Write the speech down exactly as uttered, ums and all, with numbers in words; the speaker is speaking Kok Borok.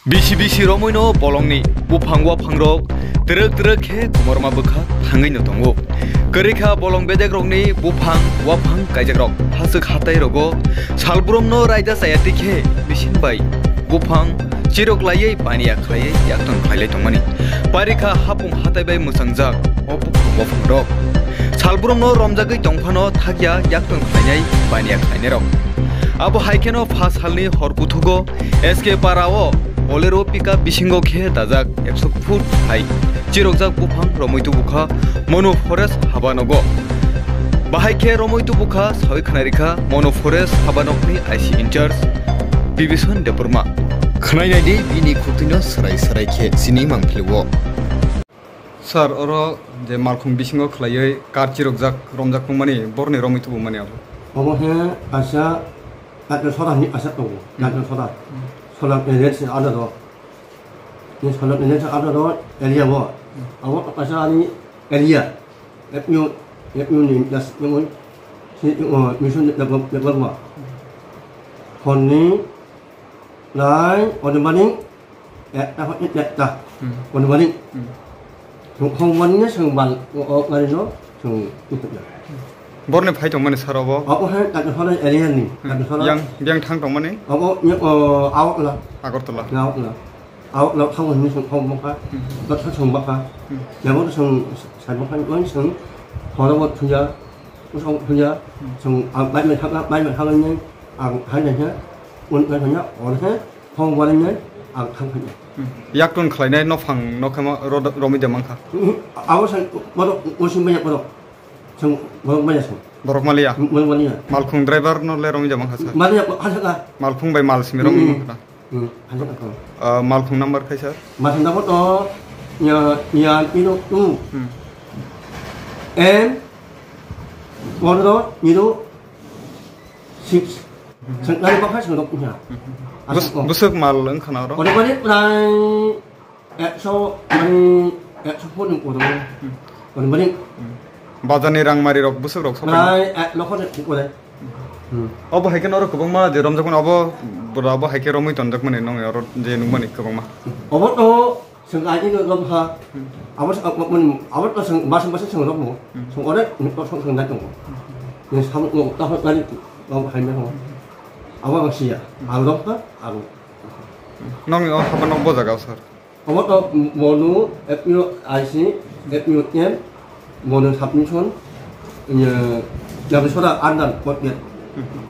Bisi bisi romwino bolongni buphang waphangrok twrwk twrwk khe komorma bwkha thangwino tongo. Kwrwikha bolong bedekrokni buphang waphang kaijakrok haswk hatairogo salbrumno raida chaya tikhe machine bai buphang chirok laiwi baniya khlaiwi yakton khlailai tongmani. Parikha hapung hatai bai mwchangjak o buphang waphangrok. Salbrumno romjagwi tongphano thakya yakton khlainai baniya khlainairok. Abo hai kheno pha salni hor buthugo S K para o Bolero pickup bisingo khe dajak ekso foot hai chirokjak buphang romwi tubukha Monu Forest habanogo. Bahai khe romwi tubukha sawi khwnarikha Monu Forest habanokni I C in charge Bibison Debbarma. Khwnainai di bini khuktuino swrai swrai khe sini mangphilio. Sir, oro je malkhung bisingo khwlaiwi kar chirokjak, romjak tongmani, borni romwi tubumani abo? Obo khe kaisa Dr. Soda hinwi kaisa tongo. Hmm. Dr. Soda. Hmm. Soda N H under o. Ni Soda N H under o area o. Hmm. Abo kaisa ani area. F U, F U ni das nungwi si, uh, mission develop, develop ma. Honni nai, onimani, ekta honni ekta. Hmm. Onimani. Hmm. Songkhong mani song bal, o, o, ngari no, song, itu ya. Borni phai tongmani sir obo? Obo hai, Dr. Soda area ni, Hmm. Dr. Soda. Yang, yang thang tongmani? Obo, ni, o, Agartala. Agartala. Agartala. Agartala thang ni song khong bokha, Hmm. Dr. song bokha. Hmm. Yang song, sai bokha, yang song, horo bo thuya, usong thuya, Hmm. song, ah, bai mai thang, bai mai thang ni, ang hai na ya, un mai thang ya, or he, Phone wanainai ang thang phai. Hmm. Yakton khlainai nophang nokhama ro-, romwi de mankha. Hmm. Abo sang borok usi maya borok. Sang borok maya sang. Borok maliya? Hmm, borok maliya. Malkhung driver no le romwi de mankha sir? Maliya, hasaka. Malkhung bai mal simi romwi Hmm. mankha. Hmm, hasaka. Ah, malkhung number khai sir? Malkhung number to ya, ya, ino, tu. Hmm. M, pondro, ino, Six. Seng nari bakha seng rok punya. Bus-, Asal ko. Busuk mal wngkha na oro? Oro bari prai ekso, mani ekso phone ni oro. Hmm. Oro bari. Hmm. Bazar ni rang mari rok busuk rok sok. Prai ek lokho ni ore. Hmm. Obo hai khe oro kwbangma je romjak mani obo bwra obo hai khe romwi tonjak mani nong oro je nukmani kwbangma. Obo to Seng ai ni rom ha. Hmm. Abo sa, abo, abo, abo sa, basa, basa seng rom mo. Hmm. Seng ore, ni to seng, seng dai tong. Hmm. Ni sam mo, ta ho, tari, rom hai me ho. Abo ang siya. Hmm. Ang rom ha, ang. Nong yo, haba nok bo jaga, sir? Abo to, mo nu, F U I C, F U M, mo nu submission, ya, ya, soda andan, kot ya. Hmm.